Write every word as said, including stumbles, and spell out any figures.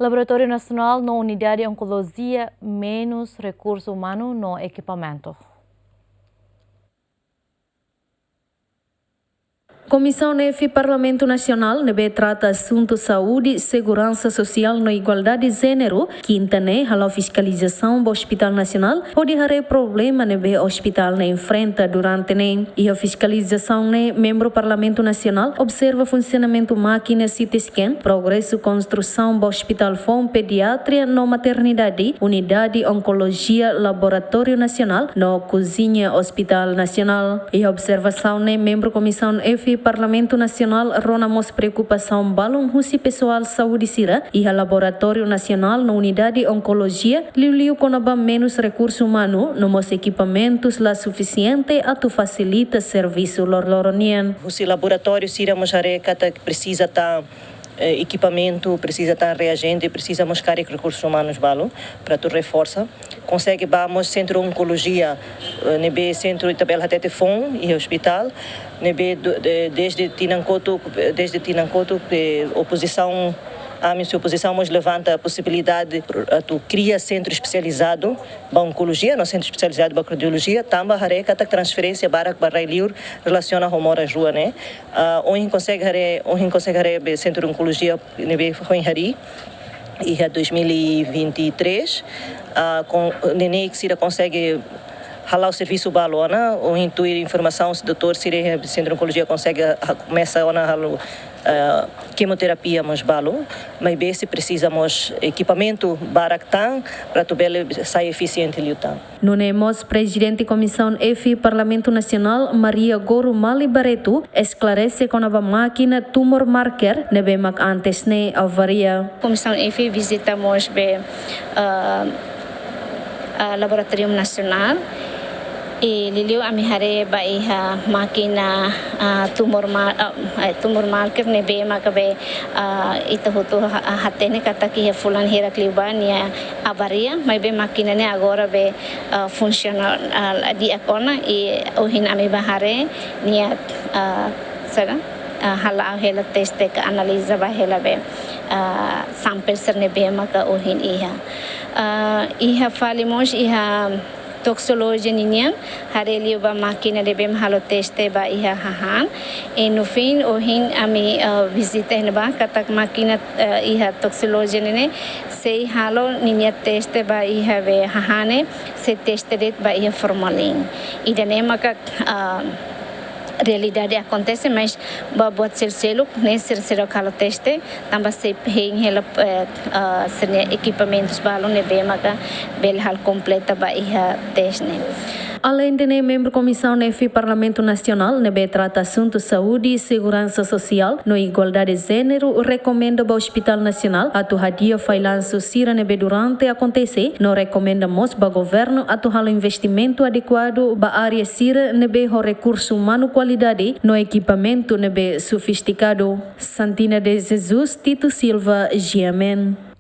Laboratóriu Nasionál no Unidade Onkolojia menus rekursu umanu no ekipamentu. Komisaun F Parlamentu Nasionál ne'ebé trata asuntu saúde, seguransa sosiál no igualdade jéneru, kinta ne'e hala'o fiskalizasaun ba Ospitál Nasionál hodi haree problema ne'ebé ospitál ne'e enfrenta durante ne'e. Iha fiskalizasaun ne'e membru Parlamentu Nasionál observa funsionamentu mákina C T scan, progresu konstrusaun ba ospitál foun pediatria no maternidade, unidade onkolojia, laboratóriu nasionál no kuziña Ospitál Nasionál. Iha observasaun ne'e membru Komisaun F Parlamentu Nasionál rona mós preokupasaun balun husi pesoál saúde sira iha laboratóriu nasionál no unidade onkolojia, liuliu kona-ba menus rekursu umanu no mós ekipamentus la sufisiente atu fasilita servisu loroloron nian. Husi laboratóriu sira mós haree katak presiza tan, eh, ekipamentu, presiza tan reajente, presiza mós karik rekursus umanus balu para atu reforsa. Konsege ba mós sentru onkolojia, eh, ne'ebé sentru ita bele hatete foun iha ospitál, ne'ebé do-, de-, desde tinan kotuk, desde tinan kotuk, eh, opozisaun, ami-nia opozisaun mós levanta posibilidade atu kria sentru espesializadu ba onkolojia, no sentru espesializadu ba kardiolojia, tanba haree katak transferénsia barak ba rai-liur relasiona ho moras rua ne'e. Ah, ohin konsege haree, ohin konsege haree be sentru onkolojia ne'ebé foin harii iha dois mil e vinte e três, ah, kon-, ne'e ne'e sira konsege hala'o servisu balu ona, ohin tuir informasaun husi doutór sira iha sentru onkolojia konsege ha-, komesa ona halo, ah, kemoterapia mós balu, maibé sei presiza mós ekipamentu barak tan para atu bele sai efisiente liután. Nune'e mós Prezidente Komisaun F Parlamentu Nasionál, Maria Gorumali Barreto, esklarese kona-ba mákina tumor marker ne'ebé mak antes ne'e avaria. Komisaun F vizita mós be, ah, ah, Laboratóriu Nasionál. I liuliu ami haree ba iha mákina, ah, tumor mar-, ah, eh, tumor marker ne'ebé maka be, ah, ita hotu ha-, hatene katak iha fulan hirak liubá nia avaria, maibé mákina ne'e agora be, ah, funsionál, ah, di'ak ona, i ohin ami bá haree nia, ah, sira, ah, hala'o hela teste ka analiza ba hela be, ah, sampel sira ne'ebé maka ohin iha. Ah, iha fali mós iha toxicology ninian, haree liu ba mákina ne'ebé mak halo teste ba iha hahán. I no fim, ohin ami, ah, vizita iha ne'ebá katak mákina, ah, iha toxicology ne'e ne'e sei halo ninia teste ba iha be hahán ne'e, sei teste de'it ba iha formalin. Ida-ne'e maka, ah, realidade akontese, mas ba buat seluk-seluk ne'e sira seidauk halo teste, tanba sei hein hela, eh, ah, sira-nia ekipamentus balu ne'ebé maka bele halo kompleta ba iha teste ne'e. Aleinde ne'e, membru Komisaun F Parlamentu Nasionál ne'ebé trata asuntu saúde, seguransa sosiál no igualdade jéneru rekomenda ba Ospitál Nasionál atu hadi'a fallansu sira ne'ebé durante akontese, no rekomenda mós ba governu atu halo investimentu adekuadu ba área sira ne'ebé ho rekursu umanu kualidade no ekipamentu ne'ebé sofistikadu. Santina de Jesus, Tito Silva, G M N.